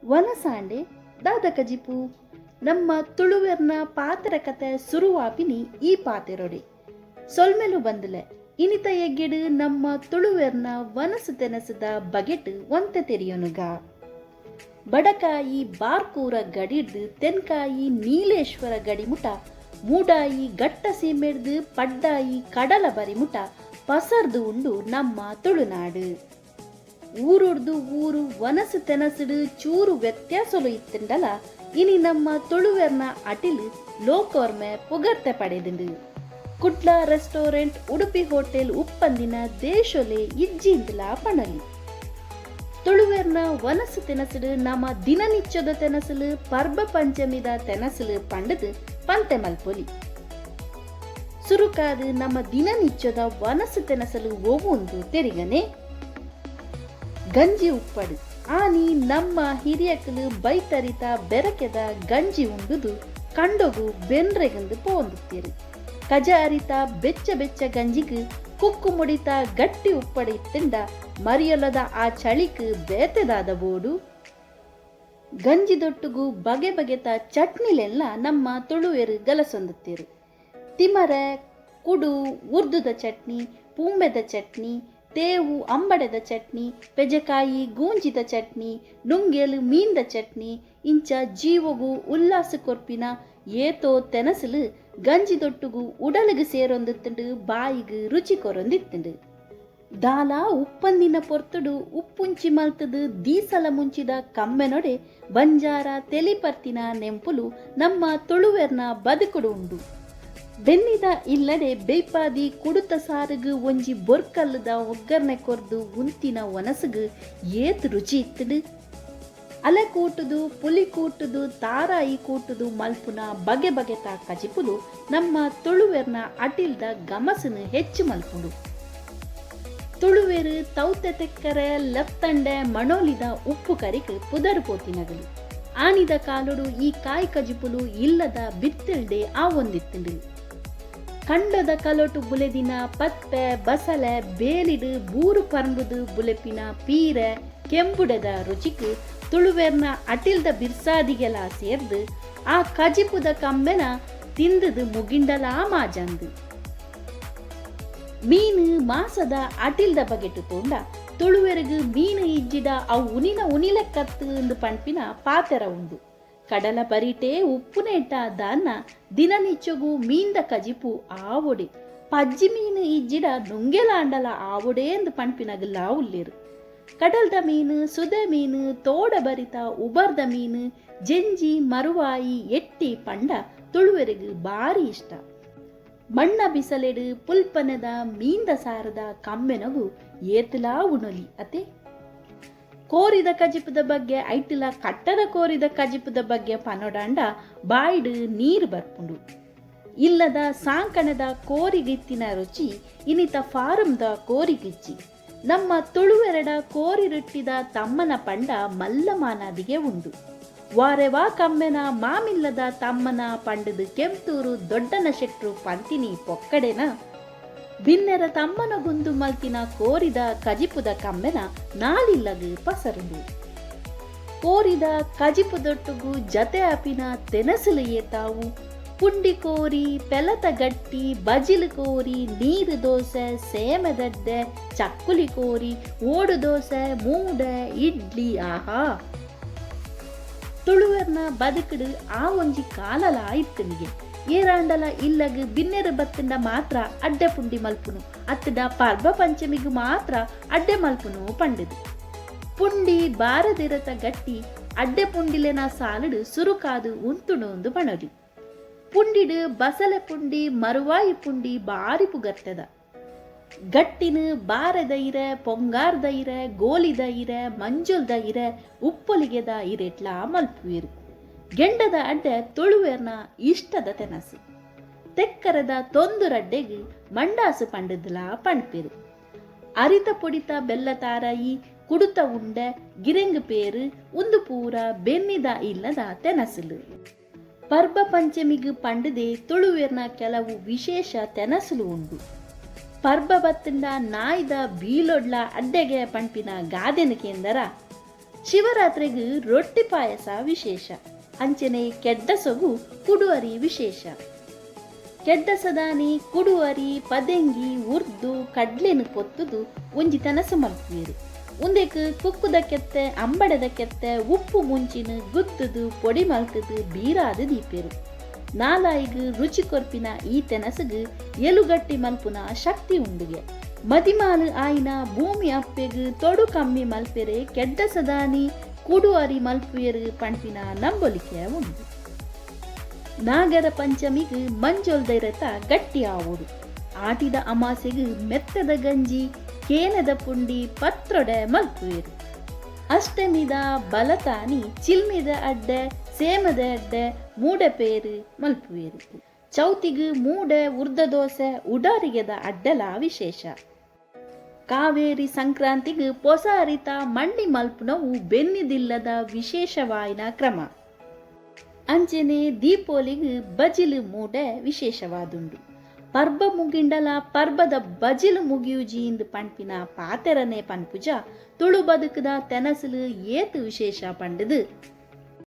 ವನಸಾಂಡೆ ದಾದ ಕಜಿಪು? ನಮ್ಮ ತುಳುವೆರ್ನ ಪಾತೆರ ಕತೆ ಸುರುವಾಪಿನಿ ಈ ಪಾತೆರೊಡೆ. ಸೊಲ್ಮೆಲು ಬಂದ್ಲೆ. ಇನಿತ ಎಗ್ಗೆಡ್ ನಮ್ಮ ತುಳುವೆರ್ನ ವನಸು ತೆನಸುದ ಬಗೆಟ್ ಒಂತೆ ತೆರಿಯೊನುಗ. ಬಡಕಾಯಿ ಬಾರ್ಕೂರ ಗಡಿಡ್ದ್ ತೆನ್ಕಾಯಿ ನೀಲೇಶ್ವರ ಗಡಿ ಮುಟ, ಮೂಡಾಯಿ ಗಟ್ಟ ಸೀಮೆಡ್ದ್ ಪಡ್ಡಾಯಿ ಕಡಲ ಬರಿ ಮುಟ ಪಸರ್ದ್ ಉಂಡು ನಮ್ಮ ತುಳುನಾಡು. ಊರುಡ್ದು ಊರು ವನಸು ತೆನಸುಡು ಚೂರು ವ್ಯತ್ಯಾಸೊಲು ಇತ್ತ್ಂಡಲ ಇನಿ ನಮ್ಮ ತುಳುವೆರ್ನ ಅಟಿಲ್ ಲೋಕೊರ್ಮೆ ಪುಗರ್ತೆ ಪಡೆದ್ಂಡ್. ಕುಡ್ಲ ರೆಸ್ಟೋರೆಂಟ್, ಉಡುಪಿ ಹೋಟೆಲ್ ಉಪ್ಪಂದಿನ ದೇಶೊಲೆ ಇಜ್ಜಿಂದ್ಲಾ ಪಣೊಲಿ. ತುಳುವೆರ್ನ ವನಸು ತೆನಸುಡು ನಮ ದಿನನಿಚ್ಚೊದ ತೆನಸುಲು, ಪರ್ಬ ಪಂಚಮಿದ ತೆನಸುಲು ಪಂಡುದು ಪಂತೆ ಮಲ್ಪೊಲಿ. ಸುರುಕಾದ್ ನಮ್ಮ ದಿನನಿಚ್ಚೊದ ವನಸು ತೆನಸುಲು ಒವ್ವುಂದು ತೆರಿಗನೆ. ಗಂಜಿ ಉಪ್ಪಡ್. ಆನಿ ನಮ್ಮ ಹಿರಿಯಕುಲು ಬೈತರಿತ ಬೆರಕೆದ ಗಂಜಿ ಉಂಡುದು ಕಂಡೊಗು ಬೆನ್ರೆಗುಂದು ಪೋವೊಂದಿತ್ತೆರ್. ಕಜ ಅರಿತ ಬೆಚ್ಚ ಬೆಚ್ಚ ಗಂಜಿಗ್ ಕುಕ್ಕು ಮುಡಿತ ಗಟ್ಟಿ ಉಪ್ಪಡ್ ಇತ್ತ್ಂಡ ಮರಿಯಲದ ಆ ಚಳಿಕ್ ಬೇತೆ ದಾದ ಬೋಡು? ಗಂಜಿದೊಟ್ಟುಗು ಬಗೆ ಬಗೆತ ಚಟ್ನಿಲೆನ್ಲ ನಮ್ಮ ತುಳುವೆರ್ ಗಲಸೊಂದಿತ್ತೆರ್. ತಿಮರೆ, ಕುಡು, ಉರ್ದುದ ಚಟ್ನಿ, ಪೂಂಬೆದ ಚಟ್ನಿ, ತೇವು ಅಂಬಡೆದ ಚಟ್ನಿ, ಪೆಜಕಾಯಿ ಗೂಂಜಿದ ಚಟ್ನಿ, ನುಂಗೆಲ್ ಮೀನ್ದ ಚಟ್ನಿ ಇಂಚ ಜೀವೊಗು ಉಲ್ಲಾಸ ಕೊರ್ಪಿನ ಏತೋ ತೆನಸುಲು ಗಂಜಿದೊಟ್ಟುಗು ಉಡಲುಗ್ ಸೇರೊಂದಿತ್ತ್ಂಡ್, ಬಾಯಿಗ್ ರುಚಿ ಕೊರೊಂದಿತ್ತ್ಂಡ್. ದಾಲಾ ಉಪ್ಪಂದಿನ ಪೊರ್ತುಡು ಉಪ್ಪುಂಚಿ ಮಲ್ತ್ದ್ ದೀಸಲ ಮುಂಚಿದ ಕಮ್ಮೆನೊಡೆ ಬಂಜಾರ ತೆಲಿಪರ್ತಿನ ನೆಂಪುಲು ನಮ್ಮ ತುಳುವೆರ್ನ ಬದುಕುಡು ಉಂಡು. ಬೆನ್ನಿದ ಇಲ್ಲಡೆ ಬೆಯ್ಪಾದಿ ಕುಡುತ ಸಾರುಗು ಒಂಜಿ ಬೊರ್ಕಲ್ಲುದ ಒಗ್ಗರ್ನೆ ಕೊರ್ದು ಉಂತಿನ ವನಸುಗು ಏತ್ ರುಚಿ ಇತ್ತ್ಂಡ್. ಅಲೆ ಕೂಟುದು, ಪುಲಿ ಕೂಟುದು, ತಾರಾಯಿ ಕೂಟುದು ಮಲ್ಪುನ ಬಗೆ ಬಗೆತ ಕಜಿಪುಲು ನಮ್ಮ ತುಳುವೆರ್ನ ಅಟಿಲ್ದ ಗಮಸುನು ಹೆಚ್ಚು ಮಲ್ಪುಂಡು. ತುಳುವೆರ್ ತೌತೆ ತೆಕ್ಕರೆ, ಲತ್ತಂಡೆ, ಮಣೋಲಿದ ಉಪ್ಪು ಕರಿಕ್ ಪುದರ್ ಪೋತಿನಗಲು. ಆನಿದ ಕಾಲೊಡು ಈ ಕಾಯಿ ಕಜಿಪುಲು ಇಲ್ಲದ ಬಿತ್ತಿಲ್ಡೆ ಆವೊಂದಿತ್ತ್ಂಡ್. ಕಂಡೊದ ಕಲೊಟು ಬುಲೆದಿನ ಪದ್ಪೆ, ಬಸಲೆ, ಬೇಲಿಡ್ ಬೂರು ಪರ್ಂಬುದು ಬುಲೆಪಿನ ಪೀರೆ, ಕೆಂಬುಡೆದ ರುಚಿಕ್ ತುಳುವೆರ್ನ ಅಟಿಲ್ದ ಬಿರ್ಸಾದಿಗೆಲಾ ಸೇರ್ದ್ ಆ ಕಜಿಪುದ ಕಮ್ಮೆನ ತಿಂದ್ದ್ ಮುಗಿಂಡಲಾ ಮಾಜಂದ್. ಮೀನ್ ಮಾಸದ ಅಟಿಲ್ದ ಬಗೆಟ್ ತೂಂಡ ತುಳುವೆರ್ಗ್ ಮೀನ್ ಇಜ್ಜಿಡ ಅವು ಉನಿನ ಉನಿಲೆಕ್ಕತ್ತ್ ಇಂದ್ ಪನ್ಪಿನ ಪಾತೆರ ಉಂಡು. ಕಡಲ ಬರಿಟೇ ಉಪ್ಪುನೇಟ ದಾನ್ನ ದಿನನಿಚ್ಚೊಗು ಮೀನ್ದ ಕಜಿಪು ಆವೊಡೆ, ಪಜ್ಜಿ ಮೀನ್ ಇಜ್ಜಿಡ ನುಂಗೆಲಾಂಡಲ ಆವೊಡೇಂದ್ ಪನ್ಪಿನಗುಲ್ಲಾ ಉಲ್ಲೆರ್. ಕಡಲ್ದ ಮೀನ್, ಸುದೆ ಮೀನ್, ತೋಡ ಬರಿತ ಉಬರ್ದ ಮೀನ್, ಜೆಂಜಿ, ಮರುವಾಯಿ, ಎಟ್ಟಿ ಪಂಡ ತುಳುವೆರೆಗ್ ಬಾರಿ ಇಷ್ಟ. ಮಣ್ಣ ಬಿಸಲೆಡ್ ಪುಲ್ಪನೆದ ಮೀನ್ದ ಸಾರದ ಕಮ್ಮೆನೊಗು ಏತ್ಲಾ ಉಣೊಲಿ ಅತೆ. ಕೋರಿದ ಕಜಿಪುದ ಬಗ್ಗೆ ಐಟ್ಲ ಕಟ್ಟದ ಕೋರಿದ ಕಜಿಪುದ ಬಗ್ಗೆ ಪನೊಡಾಂಡ ಬಾಯಿಡ್ ನೀರ್ ಬರ್ಪುಂಡು. ಇಲ್ಲದ ಸಾಂಕಣದ ಕೋರಿಗಿತ್ತಿನ ರುಚಿ ಇನಿತ ಫಾರಂದ ಕೋರಿಗಿಜ್ಜಿ. ನಮ್ಮ ತುಳುವೆರೆಡ ಕೋರಿ ರೊಟ್ಟಿದ ತಮ್ಮನ ಪಂಡ ಮಲ್ಲ ಮಾನಾದಿಗೆ ಉಂಡು. ವಾರೆವಾ ಕಮ್ಮೆನ ಮಾಮಿಲ್ಲದ ತಮ್ಮನ ಪಂಡುದು ಕೆಂತೂರು ದೊಡ್ಡನ ಶೆಟ್ರು ಪಂತಿನಿ ಪೊಕ್ಕಡೆನ? ಬಿನ್ನೆರ ತಮ್ಮನಗುಂದು ಮಲ್ತಿನ ಕೋರಿದ ಕಜಿಪುದ ಕಮ್ಮೆನ ನಾಲಿಲ್ಲಗ್ ಪಸರುಂಡು. ಕೋರಿದ ಕಜಿಪುದೊಟ್ಟುಗು ಜತೆ ಆಪಿನ ತೆನಸುಲು ಏತಾವು? ಪುಂಡಿ ಕೋರಿ, ಪೆಲತ ಗಟ್ಟಿ, ಬಜಿಲ್ ಕೋರಿ, ನೀರು ದೋಸೆ, ಸೇಮೆದಡ್ಡೆ, ಚಕ್ಕುಲಿ ಕೋರಿ, ಓಡು ದೋಸೆ, ಮೂಡೆ, ಇಡ್ಲಿ ಆಹಾ! ತುಳುವೆರ್ನ ಬದುಕುಡು ಆ ಒಂಜಿ ಕಾಲಲಾ ಇತ್ತುಂಡುಗೆ. ಏರಾಂಡಲ ಇಲ್ಲಗ್ ಬಿನ್ನೆರ್ ಬತ್ತ್ಂಡ ಮಾತ್ರ ಅಡ್ಡೆ ಪುಂಡಿ ಮಲ್ಪುನು ಅತ್ತ್ಡ ಪರ್ಬ ಪಂಚೆಮಿಗ್ ಮಾತ್ರ ಅಡ್ಡೆ ಮಲ್ಪುನು ಪಂಡುದ್. ಪುಂಡಿ ಬಾರದಿರತ ಗಟ್ಟಿ ಅಡ್ಡೆ ಪುಂಡಿಲೆನ ಸಾಲುಡ್ ಸುರುಕಾದ್ ಉಂತುಂಡು ಪಣೊಲಿ. ಪುಂಡಿಡ್ ಬಸಲೆ ಪುಂಡಿ, ಮರುವಾಯಿ ಪುಂಡಿ ಬಾರಿ ಪುಗರ್ತೆದ. ಗಟ್ಟಿನ್ ಬಾರೆದ ಇರೆ, ಪೊಂಗಾರ್ದ ಇರೆ, ಗೋಲಿದ ಇರೆ, ಮಂಜೊಲ್ದ ಇರೆ, ಉಪ್ಪೊಲಿಗೆದ ಇರೆಟ್ಲಾ ಮಲ್ಪುವೆರ್. ಗೆಂಡದ ಅಡ್ಡೆ ತುಳುವೆರ್ನ ಇಷ್ಟದ ತೆನಸ್. ತೆಕ್ಕರೆದ ತೊಂದುರಡ್ಡೆಗ್ ಮಂಡಾಸು ಪಂಡುದ್ಲಾ ಪಣ್ಪೆರ್. ಅರಿತ ಪೊಡಿತ ಬೆಲ್ಲ ತಾರಾಯಿ, ಕುಡುತ ಉಂಡೆ, ಗಿರೆಂಗ್ ಪೇರ್ ಉಂದು ಪೂರ ಬೆನ್ನಿದ ಇಲ್ಲದ ತೆನಸುಲು. ಪರ್ಬ ಪಂಚೆಮಿಗ್ ಪಂಡುದೇ ತುಳುವೆರ್ನ ಕೆಲವು ವಿಶೇಷ ತೆನಸುಲು ಉಂಡು. ಪರ್ಬ ಬತ್ತ್ಂಡ ನಾಯ್ದ ಬೀಲೊಡ್ಲ ಅಡ್ಡೆಗೆ ಪನ್ಪಿನ ಗಾದೆನ್ ಕೇಂದರ? ಶಿವರಾತ್ರೆಗ್ ರೊಟ್ಟಿ ಪಾಯಸ ವಿಶೇಷ. ಅಂಚನೆ ಕೆಡ್ಡಸೊಗು ಕುಡುಅರಿ ವಿಶೇಷ. ಕೆಡ್ಡಸದಾನಿ ಕುಡುಅರಿ, ಪದೆಂಗಿ, ಉರ್ದು, ಕಡ್ಲೆನ್ ಪೊತ್ತುದು ಒಂಜಿ ತೆನಸ್ ಮಲ್ಪುವೆರ್. ಉಂದೆಕ್ ಕುಕ್ಕುದ ಕೆತ್ತೆ, ಅಂಬಡೆದ ಕೆತ್ತೆ, ಉಪ್ಪು ಮುಂಚಿನ್ ಗುದ್ದುದು ಪೊಡಿ ಮಲ್ತ್ದ್ ಬೀರಾದ್ ದೀಪೆರ್. ನಾಲಾಯಿಗ್ ರುಚಿ ಕೊರ್ಪಿನ ಈ ತೆನಸ್ಗ್ ಎಲುಗಟ್ಟಿ ಮಲ್ಪುನ ಶಕ್ತಿ ಉಂಡುಗೆ. ಮದಿಮಾಲ್ ಆಯಿನ ಭೂಮಿ ಅಪ್ಪೆಗ್ ತೊಡು ಕಮ್ಮಿ ಮಲ್ಪೆರೆ ಕೆಡ್ಡಸದಾನಿ ಕುಡು ಅರಿ ಮಲ್ಪುವೆರ್ ಪನ್ಪಿನ ನಂಬೊಲಿಕೆ ಉಂಡು. ನಾಗರ ಪಂಚಮಿಗ್ ಮಂಜೊಲ್ದ ಇರೆತ ಗಟ್ಟಿ ಆವೊಡು. ಆಟಿದ ಅಮಾಸೆಗ್ ಮೆತ್ತೆದ ಗಂಜಿ, ಕೇನೆದ ಪುಂಡಿ ಪತ್ರೊಡೆ ಮಲ್ಪುವೆರ್. ಅಷ್ಟೆಮಿದ ಬಲತಾನಿ ಚಿಲ್ಮೆದ ಅಡ್ಡೆ, ಸೇಮದ ಅಡ್ಡೆ, ಮೂಡೆ ಪೇರ್ ಮಲ್ಪುವೆರ್. ಚೌತಿಗ್ ಮೂಡೆ, ಉರ್ದ ದೋಸೆ, ಉಡಾರಿಗೆದ ಅಡ್ಡೆಲಾ ವಿಶೇಷ. ಕಾವೇರಿ ಸಂಕ್ರಾಂತಿಗ್ ಪೊಸ ಅರಿತ ಮಂಡಿ ಮಲ್ಪುನವು ಬೆನ್ನಿದಿಲ್ಲದ ವಿಶೇಷವಾಯಿನ ಕ್ರಮ. ಅಂಚೆನೆ ದೀಪೋಲಿಗ್ ಬಜಿಲ್ ಮೂಡೆ ವಿಶೇಷವಾದುಂಡು. ಪರ್ಬ ಮುಗಿಂಡಲ ಪರ್ಬದ ಬಜಿಲ್ ಮುಗಿಯುಜೀಂದ್ ಪನ್ಪಿನ ಪಾತೆರನೆ ಪನ್ಪುಜ ತುಳು ಬದುಕುದ ತೆನಸುಲು ಏತ್ ವಿಶೇಷ ಪಂಡುದು.